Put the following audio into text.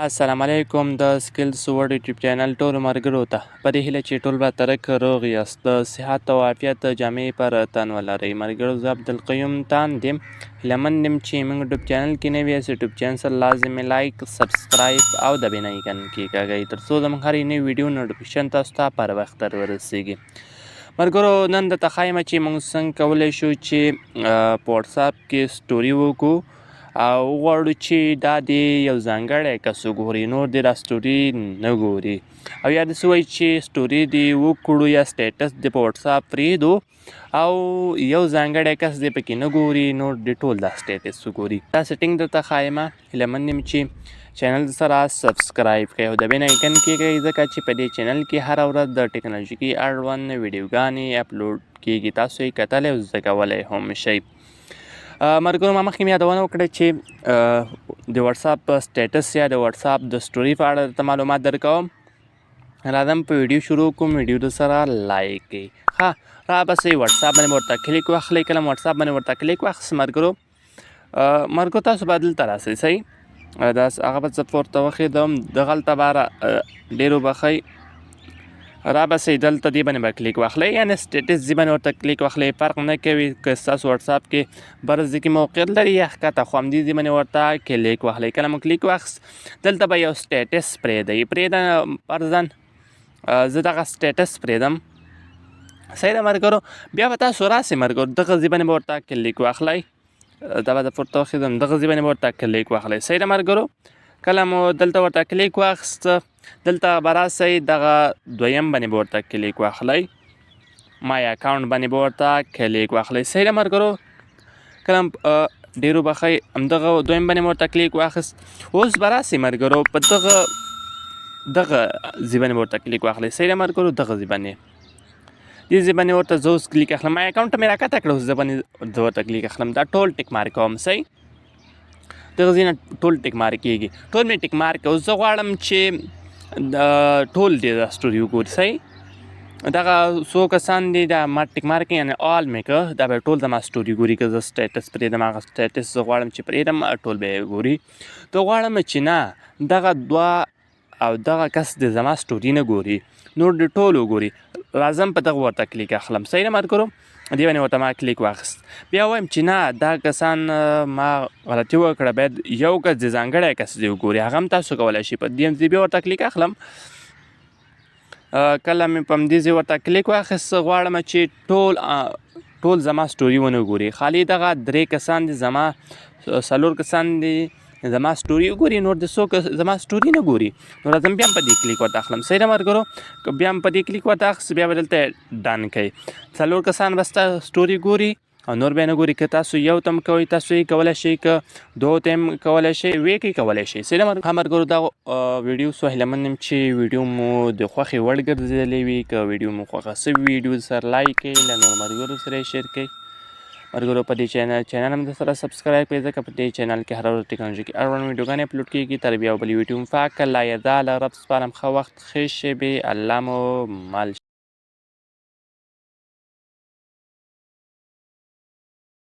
السلام علیکم د سکلز ورډ یوټیوب چینل ټولو مرګرو ته په دې هیله چې ټول به ترک روغ یاست، د صحت او عافیت جامې پر تن ولرئ. مرګرو، زه عبدالقیوم تاند یم. هیله مند یم چې موږ یوټیوب چینل کې نوي یاست، یوټیوب چینل سره لازمې لایک، سبسکرایب او د بیل آیکن کېکاږئ، تر څو زموږ هرې نوې ویډیو نوټیفیکیشن تاسو ته پر وخت در ورسیږي. مرګرو، نن درته ښایم چې موږ څنګه کولی شو چې په واتساپ کې سټوري وکړو او غواړو چې دا دې یو ځانګړی کس وګوري، نور دې دا سټوري نه ګوري، او یا داسې وایي چې سټوري دې وکړو یا سټیټس دې په واتساپ پرېږدو او یو ځانګړی کس دې پکې نه ګوري، نور دې ټول دا سټیټس وګوري. دا سیټینګ درته ښایم. هیله مند یم چې چینل سره سبسکرایب کړئ او د بیل آیکن کېږئ، ځکه چې په دې چینل کې هره ورځ د ټکنالوژیکي اړوند ویډیوګانې اپلوډ کیږي، تاسو یې کتلی او زده کولی هم شئ. مرګرو، ما مخکې مې یادونه وکړه چې د واتساپ سټیټس یا د واتساپ د سټوري په اړه درته معلومات درکوم. راځم په ویډیو شروع کوم. ویډیو د سره لایک کړئ. ښه، را بسئ، واتساپ باندې ورته کلیک واخلئ. کله واتساپ باندې ورته کلیک واخیست مرګرو، تاسو به دلته راسئ. صحیح، دا هغه به زه پورته وخېدم، دغلته به ډېر وبخښئ، را بسئ، دلته دې باندې به کلیک واخلئ، یعنې سټیټس دې باندې ورته کلیک واخلئ. فرق نه کوي که ستاسو واتساپ کې بر ځای کې موقعیت لري یا ښکته، خو همدې ځای باندې ورته کلیک واخلئ. کله مو کلیک واخیست، دلته به یو سټیټس پرېږدئ. پرېږده، فرضاً زه دغه سټیټس پرېږدم. صحیح ده مرګرو؟ بیا به تاسو راسئ مرګرو، دغه ځای باندې به ورته کلیک واخلئ. دا به د پورته وخېږم، دغه ځای باندې به ورته کلیک واخلئ. صحیح ده مرګرو؟ کله مو دلته ورته کلیک واخیست، دلته به راسئ، دغه دویم باندې به ورته کلیک واخلئ، my account باندې به ورته کلیک واخلئ. صحیح ده مرګرو؟ کله ډېر وبخښئ، همدغه دویم باندې مو ورته کلیک واخیست. اوس به راسئ مرګرو، په دغه ځای باندې به ورته کلیک واخلئ. صحیح ده مرګرو؟ دغه ځای باندې، دې ځای باندې ورته زه اوس کلیک اخلم. my account مې راکته کړه، اوس زه باندې زه ورته کلیک اخلم. دا ټول ټیک مارک کوم. صحیح، دغه ځای نه ټول ټیک مارک کېږي، ټول مې ټیک مارک. اوس زه غواړم چې ټول دې دا سټوري وګوري. صحیح، دغه څو کسان دي، دا ما ټیک مارک، یعنې آل مې که، دا به ټول زما سټوري ګوري. که زه سټیټس پرېږدم، هغه سټیټس زه غواړم چې پرېږدم، ټول به یې ګوري. ته غواړم چې نه، دغه دوه او دغه کس دې زما سټوري نه ګوري، نور دې ټول وګوري. راځم، په دغه ورته کلیک اخلم. صحیح ده مرګرو؟ دې باندې ورته ما کلیک واخیست. بیا وایم چې نه، دا کسان ما غلطي وکړه، باید یو کس دې، ځانګړی کس دې وګوري. هغه هم تاسو کولی شئ. په دې ځای بیا ورته کلیک اخلم. کله مې په همدې ځای ورته کلیک واخیست، غواړم چې ټول زما سټوري ونه ګوري، خالي دغه درې کسان دي، زما څلور کسان دي زما سټوري وګوري، نور د څوک زما سټوري نه ګوري. نو راځم، بیا هم په دې کلیک ورته اخلم. صحیح ده مرګرو؟ که بیا هم په دې کلیک ورته اخیست، بیا به دلته ډن کوي، څلور کسان به ستا سټوري ګوري او نور بیا نه ګوري. که تاسو یو تم کوئ، تاسو یې کولی شئ، که دوه تم کولی شئ، وی کې کولی شئ. صحیح ده مرګرو؟ دا ویډیو سو. هیله مند یم چې ویډیو مو د خوښې وړ ګرځېدلې وي. که ویډیو مو خوښه سوي، ویډیو سره لایک کړئ، له نورو ملګرو سره یې شیر کړئ. مرګرو، په دې چینل هم د سره سبسکرایب کړئ، ځکه په دې چینل کې هره ورځ ټکنالوژیکي اړوند ویډیوګانې اپلوډ کېږي. تر بیا بلې ویډیو مفاک الله یزال رب سپارم. ښه وخت، ښې شېبې، الله مو مل.